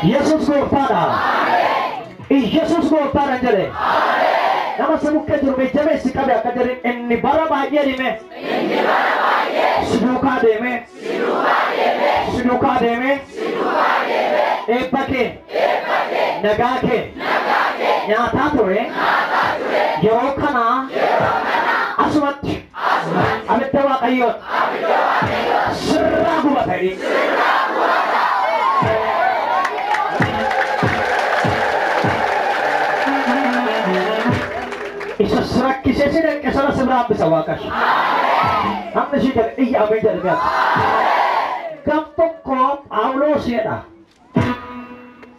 Yesuus gooftaadha. Yesuus gooftaadha jedhe. Nama si bukkee jiru jabeessi qabe akka jedhin inni bara baay'ee deeme. Si duukaa deeme. Si duukaa deeme. Eebba kee. Nagaa kee. Nyaataa ture. Yeroo kana asumatti abidda Waaqayyoon sirraa gubata jedhi. Isa rakkisee si danqe sana si biraa hambisa Waaqayyo. Namni si jedhe iyya ameen jedhe mi'aatu. Gam tokko Phaawulos jedha.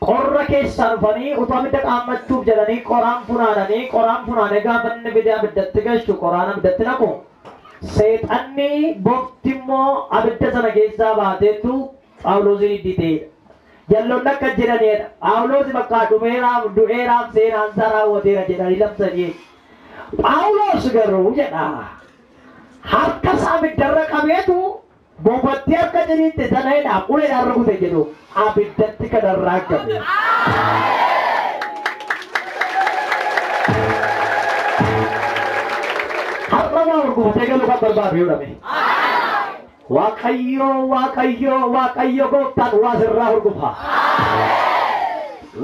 Qorra keessaa dhufanii utuu abidda qaammachuuf jedhanii qoraan funaananii qoraan funaanee gaafa inni fidee abiddatti galchu qoraan abiddatti naqu. Seexanni bofti immoo abidda sana keessaa baateetu Phaawulosin idditeedha. Jalloonni akka jedhanidha. Phaawulos bakka dhumeeraaf du'eeraaf seenaan isaa raawwateera jedhanii labsanii. Phaawulos garuu jedha. Harka isaa abiddarra qabeetu bofattii harka jiriitte sana uleedhaan rukute jedhu abiddatti kan arraagame. Har'a waa urgufatee galuu kan barbaadu yoo dhabe. Waaqayyo Waaqayyo Waaqayyo gooftaan waa sirraa hurgufa.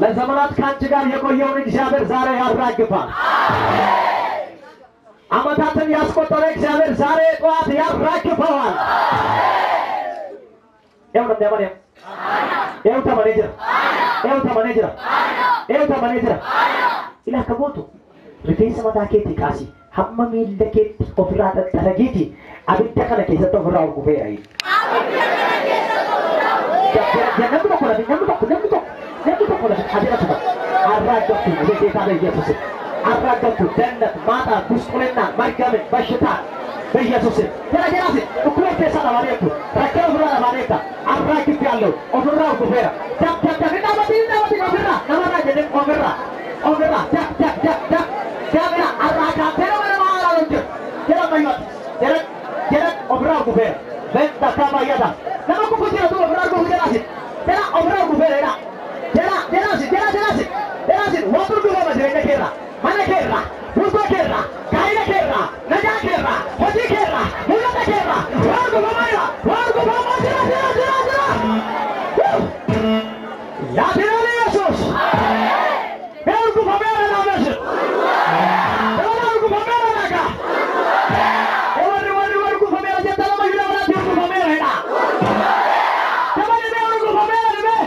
ለዘመናት ከአንቺ ጋር የቆየውን እግዚአብሔር ዛሬ ያራግፋል። ዓመታትን ያስቆጠረ እግዚአብሔር ዛሬ ጠዋት ያራግፈዋል። ይኸው ነው የሚያመን ይኸው ተመኔ jira. ይኸው ተመኔ jira. ይኸው ተመኔ jira. Ilaa akka gootu rifeensa mataa keetii kaasi hamma miilla keetti ofirraa xaxxarageeti abidda kana keessatti ofirraa hurgufeera. Namni tokko lafi namni tokko namni tokko namni tokko lafi adira tuqa arraaggattu በጌታ በኢየሱስ አራገፍኩ። ደህንነት ማጣት፣ ጉስቁልና፣ መርገምን፣ በሽታ በኢየሱስ ስም ጀራ ጀራሲ እኩሌ keessa dhabaneettu rakkina ofirraa dhabaneetta arraagiffe ofirraa hurgufeera. Dab dab dab hin dhaabatin hin dhaabatin ofirraa namarraa jedhee ofirraa ofirraa dab dab dab dab dabira arraagaattee nama nama haaraa hojjetu jara mayyootti jara jara ofirraa hurgufeera. Benta kama yada nama kufu jira tu ofirraa hurgufu jeraasi jara ofirraa hurgufeera jedha jara jeraasi jara jeraasi jeraasi waan hurgufama jireenya keerraa mana keerraa bultoo keerraa gaa'ila keerraa nagaa keerraa hojii keerraa mul'ata keerraa waan hurgufamaa jira waan hurgufamaa jira jira jira jira. Yaa jiraale Yesuus mee hurgufameera naameessu mee hurgufameera nagaa warri warri hurgufameera jetta nama yula biraatti hurgufameera jedha. Dabali mee hurgufameera dhibee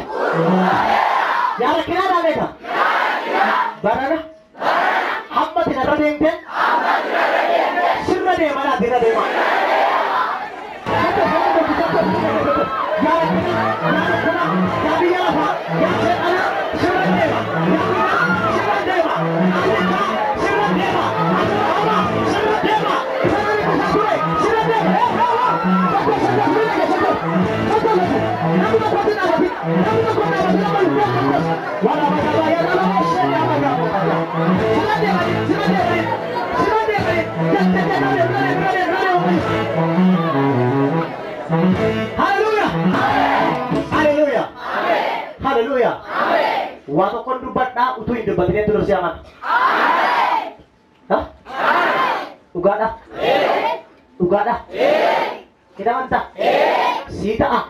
yaa rakkinaa dhaabeeka barana hamma irra deemteen sirra deema laati irra deema. Yaa rakkinaa yaa dhukkuba yaa biyya lafaa yaa seexanaa sirra deema yaa biyya sirra deema Afrikaa sirra deema Asirraa sirra deema Isaan kusaa ture sirra deema. Tokko sadii afurii tokko tokko tokko namni tokko hin dhaabatin namni tokko hin dhaabatin nama lubbuu tokkos wala bakka yaa nama sirra deema sirra deema sirra deema jette jette rare rare rare. Hallelujah hallelujah hallelujah. Waa tokkon dubbadhaa utuu hin dubbatin dursee amana. Dhugaadha dhugaadha hin amantaa sii ta'a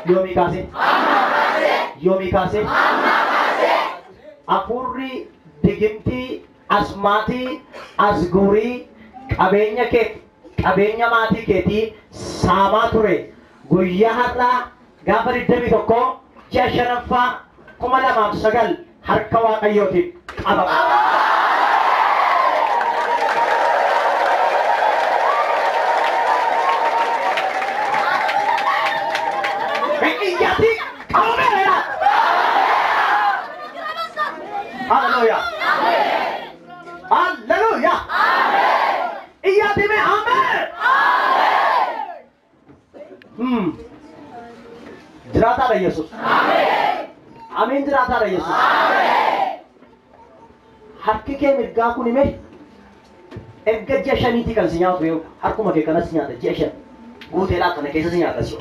yoomii kaasee yoomii kaasee hafuurri digimtii asmaatii asguurii qabeenya kee qabeenya maatii keetii saamaa ture guyyaa har'aa gaafa 21 ji'a 5ffaa 2009 harka Waaqayyootiin qabama. Iyyaatii qabameera. Hallelujah. Hallelujah. Iyyaatii mee ameen. Jiraataadha Yesuus. Ameen jiraataadha Yesuus. Harki kee mirgaa kun hime erga ji'a 5tii kan si nyaatu yoo harkuma kee kanas nyaata ji'a 5 guuteedhaa kana keessa si nyaata si.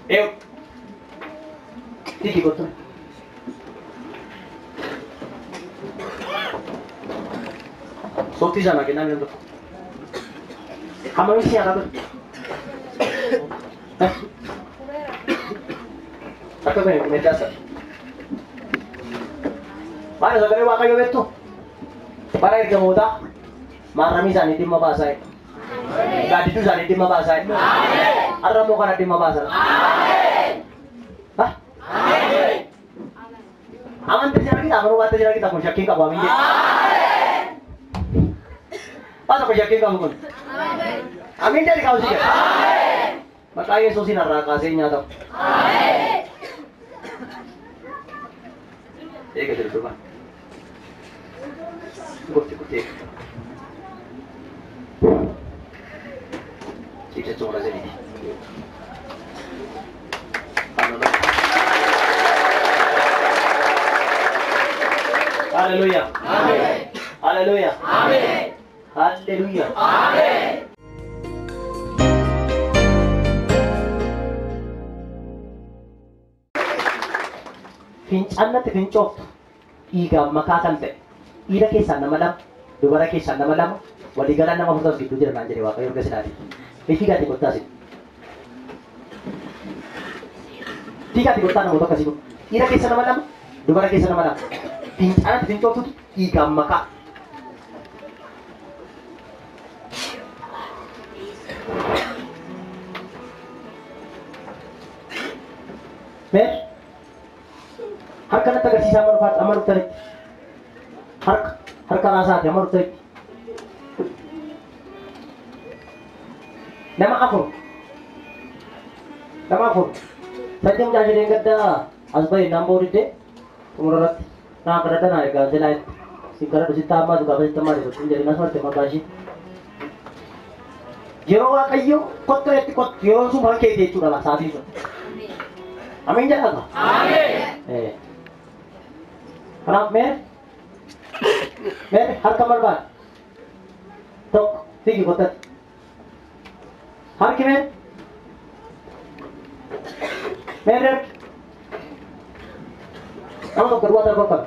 Eewu. Tiki kottu. Sooftii sana kennaa namni tokko. Hammamitti nyaataa ture? Akka kun meddaasa. Maal sagalee Waaqayyoo beektu? Bara ergamootaa maarramii isaanii dhimma baasaa jedha. Gaaddidduu isaanii dhimma baasaa jedha. Har'a immoo kana dhimma baasan. Amantii si argita, amanuu baattee si argita kun shakkiin qabu amiin jedha. Waan tokko shakkiin qabu kun. Amiin jedhi qabu si jedha. Maqaa Yesuusiin har'aa kaasee nyaatamu. Eega jedhu duuba. Gosti kuttee. Ciisa toora jedhiti. Hallelujah. Amen. Hallelujah. Amen. Hallelujah. Amen. Fincaannatti fincooftu dhiigaan makaa kan ta'e dhiira keessaan nama lama dubara keessaan nama lama waliigalaan nama afurtas gidduu jira naan jedhe Waaqayyo erga silaati. Fiigaati kottaa sin. Fiigaati kottaa namoota akkasii kun dhiira keessa nama lama dubara keessa nama lama fincaanatti fincooftutu dhiigaan makaa. Meer harka natti agarsiisaa amma dhufaatti amma dhuftanitti harka harka raasaati amma dhuftanitti nama afur sadii mucaa isheen gadda as bahe naan boodiddee xumura irratti naa kadhadha naa egaa jalaa itti sin kadhadhu sitti hammaatu gaafa sitti hammaatu gochuun jedhee nas marte maqaa ishee. Yeroo Waaqayyo kottu itti kottu yeroo sun harka keeti jechuudha laa sa'aatiin sun. Amiin jedhama. Ameen. Kanaaf mee mee harka barbaade tokko fiigi kottatti. Harki mee mee harki nama tokko duwwaa darba qabu.